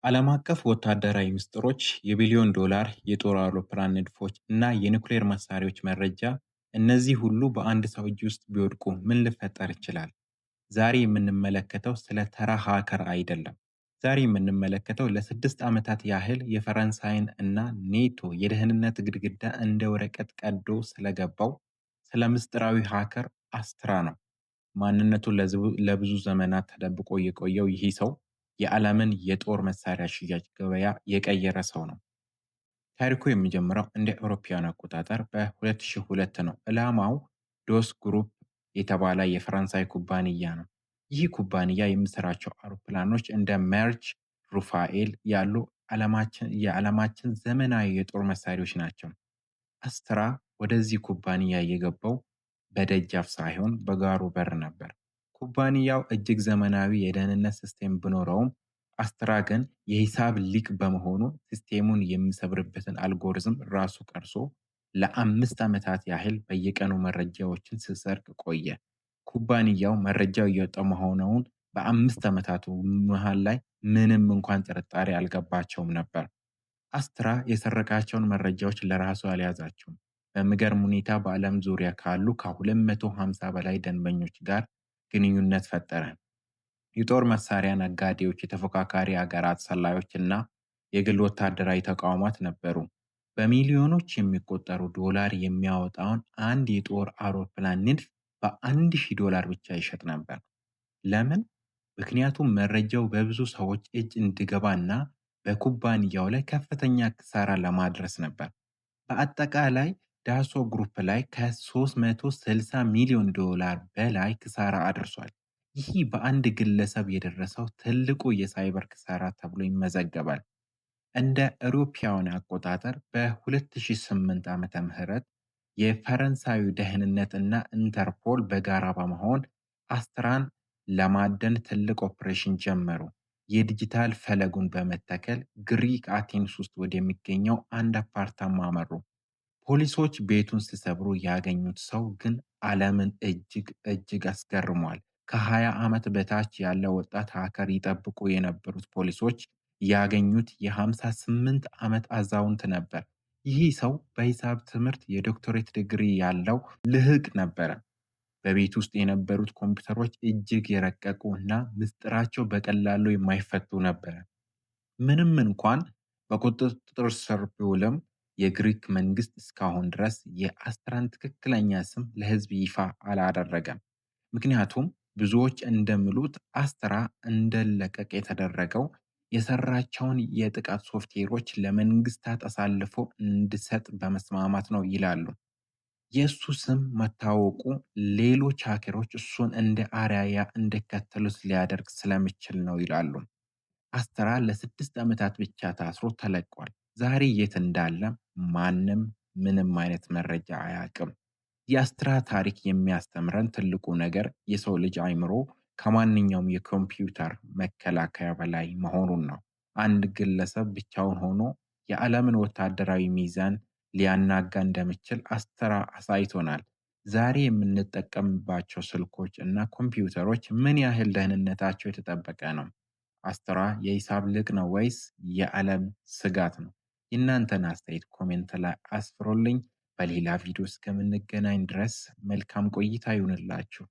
ዓለም አቀፍ ወታደራዊ ምስጢሮች፣ የቢሊዮን ዶላር የጦር አውሮፕላን ንድፎች እና የኒውክሌር መሳሪያዎች መረጃ፣ እነዚህ ሁሉ በአንድ ሰው እጅ ውስጥ ቢወድቁ ምን ሊፈጠር ይችላል? ዛሬ የምንመለከተው ስለ ተራ hacker አይደለም። ዛሬ የምንመለከተው ለ6 ዓመታት ያህል የፈረንሳይን እና ኔቶ የደህንነት ግድግዳ እንደ ወረቀት ቀዶ ስለገባው ስለ ምስጢራዊ hacker አስትራ ነው። ማንነቱ ለብዙ ዘመናት ተደብቆ የቆየው ይህ ሰው የዓለምን የጦር መሳሪያ ሽያጭ ገበያ የቀየረ ሰው ነው። ታሪኩ የሚጀምረው እንደ አውሮፓውያን አቆጣጠር በ2002 ነው። ዕላማው ዳሶ ግሩፕ የተባለ የፈረንሳይ ኩባንያ ነው። ይህ ኩባንያ የሚሰራቸው አውሮፕላኖች እንደ ሜርች፣ ሩፋኤል ያሉ የዓለማችን ዘመናዊ የጦር መሳሪያዎች ናቸው። አስትራ ወደዚህ ኩባንያ የገባው በደጃፍ ሳይሆን በጓሮ በር ነበር። ኩባንያው እጅግ ዘመናዊ የደህንነት system ቢኖረውም፣ አስትራ ግን የሂሳብ ሊቅ በመሆኑ system ኡን የሚሰብርበትን አልጎሪዝም ራሱ ቀርጾ ለ5 ዓመታት ያህል በየቀኑ መረጃዎችን ሲሰርቅ ቆየ። ኩባንያው መረጃው እየወጣ መሆኑን በ5 ዓመታቱ መሃል ላይ ምንም እንኳን ጥርጣሬ አልገባቸውም ነበር። አስትራ የሰረቃቸውን መረጃዎች ለራሱ አልያዛቸውም። በሚገርም ሁኔታ በዓለም ዙሪያ ካሉ ከ250 በላይ ደንበኞች ጋር ግንኙነት ፈጠረ። የጦር መሳሪያ ነጋዴዎች፣ የተፎካካሪ ሀገራት ሰላዮች እና የግል ወታደራዊ ተቋማት ነበሩ። በሚሊዮኖች የሚቆጠሩ ዶላር የሚያወጣውን አንድ የጦር አውሮፕላን ንድፍ በ1,000 ዶላር ብቻ ይሸጥ ነበር። ለምን? ምክንያቱም መረጃው በብዙ ሰዎች እጅ እንዲገባና በኩባንያው ላይ ከፍተኛ ኪሳራ ለማድረስ ነበር። በአጠቃላይ ዳሶ ግሩፕ ላይ ከ360 ሚሊዮን ዶላር በላይ ኪሳራ አድርሷል። ይህ በአንድ ግለሰብ የደረሰው ትልቁ የሳይበር ኪሳራ ተብሎ ይመዘገባል። እንደ አውሮፓውያን አቆጣጠር በ2008 ዓመተ ምህረት የፈረንሳዩ ደህንነት እና ኢንተርፖል በጋራ በመሆን አስትራን ለማደን ትልቅ ኦፕሬሽን ጀመሩ። የዲጂታል ፈለጉን በመተከል ግሪክ አቴንስ ውስጥ ወደሚገኘው አንድ አፓርታማ አመሩ። ፖሊሶች ቤቱን ሲሰብሩ ያገኙት ሰው ግን ዓለምን እጅግ እጅግ አስገርሟል። ከ20 ዓመት በታች ያለ ወጣት hacker ይጠብቁ የነበሩት ፖሊሶች ያገኙት የ58 ዓመት አዛውንት ነበር። ይህ ሰው በሂሳብ ትምህርት የዶክተሬት ዲግሪ ያለው ልህቅ ነበረ። በቤት ውስጥ የነበሩት ኮምፒውተሮች እጅግ የረቀቁ እና ምስጢራቸው በቀላሉ የማይፈቱ ነበረ። ምንም እንኳን በቁጥጥር ስር ቢውልም፣ የግሪክ መንግስት እስካሁን ድረስ የአስትራን ትክክለኛ ስም ለህዝብ ይፋ አላደረገም። ምክንያቱም ብዙዎች እንደሚሉት አስትራ እንዲለቀቅ የተደረገው የሰራቸውን የጥቃት ሶፍትዌሮች ለመንግስታት አሳልፎ እንዲሰጥ በመስማማት ነው ይላሉ። የእሱ ስም መታወቁ ሌሎች hacker ኦች እሱን እንደ አርአያ እንዲከተሉት ሊያደርግ ስለሚችል ነው ይላሉ። አስትራ ለ6 ዓመታት ብቻ ታስሮ ተለቋል። ዛሬ የት እንዳለ ማንም ምንም አይነት መረጃ አያውቅም። የአስትራ ታሪክ የሚያስተምረን ትልቁ ነገር የሰው ልጅ አይምሮ ከማንኛውም የኮምፒውተር መከላከያ በላይ መሆኑን ነው። አንድ ግለሰብ ብቻውን ሆኖ የዓለምን ወታደራዊ ሚዛን ሊያናጋ እንደሚችል አስትራ አሳይቶናል። ዛሬ የምንጠቀምባቸው ስልኮች እና ኮምፒውተሮች ምን ያህል ደህንነታቸው የተጠበቀ ነው? አስትራ የሂሳብ ሊቅ ነው ወይስ የዓለም ስጋት ነው? የእናንተን አስተያየት comment ላይ አስፍሩልኝ። በሌላ ቪዲዮ እስከምንገናኝ ድረስ መልካም ቆይታ ይሁንላችሁ።